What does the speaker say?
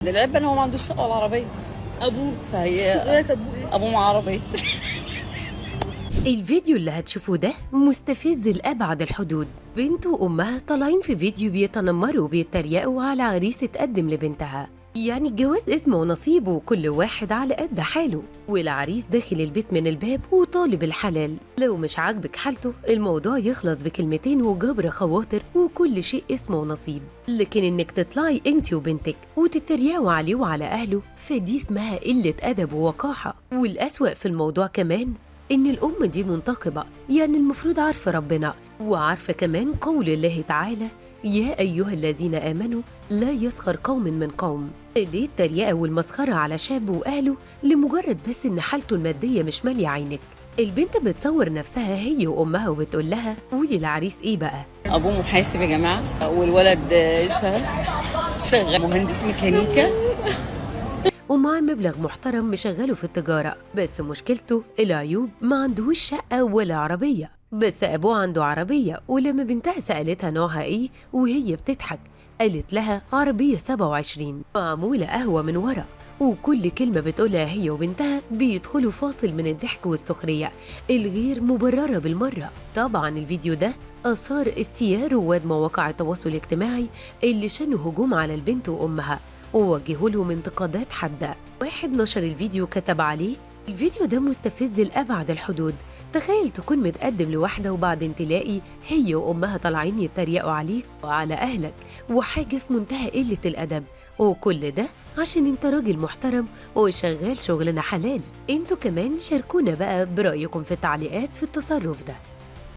ده العيب ان هو ما عندوش شقه ولا عربية. ابوه. فهي ابوه معاه عربية. الفيديو اللي هتشوفوه ده مستفز لأبعد الحدود. بنت وأمها طالعين في فيديو بيتنمروا وبيتريقوا على عريس اتقدم لبنتها. يعني الجواز اسمه ونصيبه وكل واحد على قد حاله، والعريس داخل البيت من الباب وطالب الحلال. لو مش عاجبك حالته الموضوع يخلص بكلمتين وجبر خواطر وكل شيء اسمه ونصيب. لكن انك تطلعي انت وبنتك وتتريقوا عليه وعلى اهله فدي اسمها قلة ادب ووقاحة. والأسوأ في الموضوع كمان إن الأم دي منتقبة، يعني المفروض عارفة ربنا وعارفة كمان قول الله تعالى يا أيها الذين آمنوا لا يسخر قوم من قوم. ليه التريقة والمسخرة على شاب وأهله لمجرد بس إن حالته المادية مش مالية عينك؟ البنت بتصور نفسها هي وأمها وبتقول لها قولي العريس إيه بقى؟ ابوه محاسب يا جماعة، والولد شغال مهندس ميكانيكا ومعاه مبلغ محترم مشغله في التجارة، بس مشكلته العيوب ما عندهوش شقة ولا عربية، بس أبوه عنده عربية. ولما بنتها سألتها نوعها إيه وهي بتضحك قالت لها عربية 27 معمولة قهوة من ورا. وكل كلمة بتقولها هي وبنتها بيدخلوا فاصل من الضحك والسخرية الغير مبررة بالمرة. طبعا الفيديو ده أثار استياء رواد مواقع التواصل الاجتماعي اللي شنوا هجوم على البنت وأمها ووجهوا لهم انتقادات حادة. واحد نشر الفيديو كتب عليه الفيديو ده مستفز لأبعد الحدود، تخيل تكون متقدم لواحدة وبعدين تلاقي هي وأمها طالعين يتريقوا عليك وعلى أهلك، وحاجة في منتهى قلة الأدب، وكل ده عشان انت راجل محترم وشغال شغلنا حلال. انتوا كمان شاركونا بقى برأيكم في التعليقات في التصرف ده.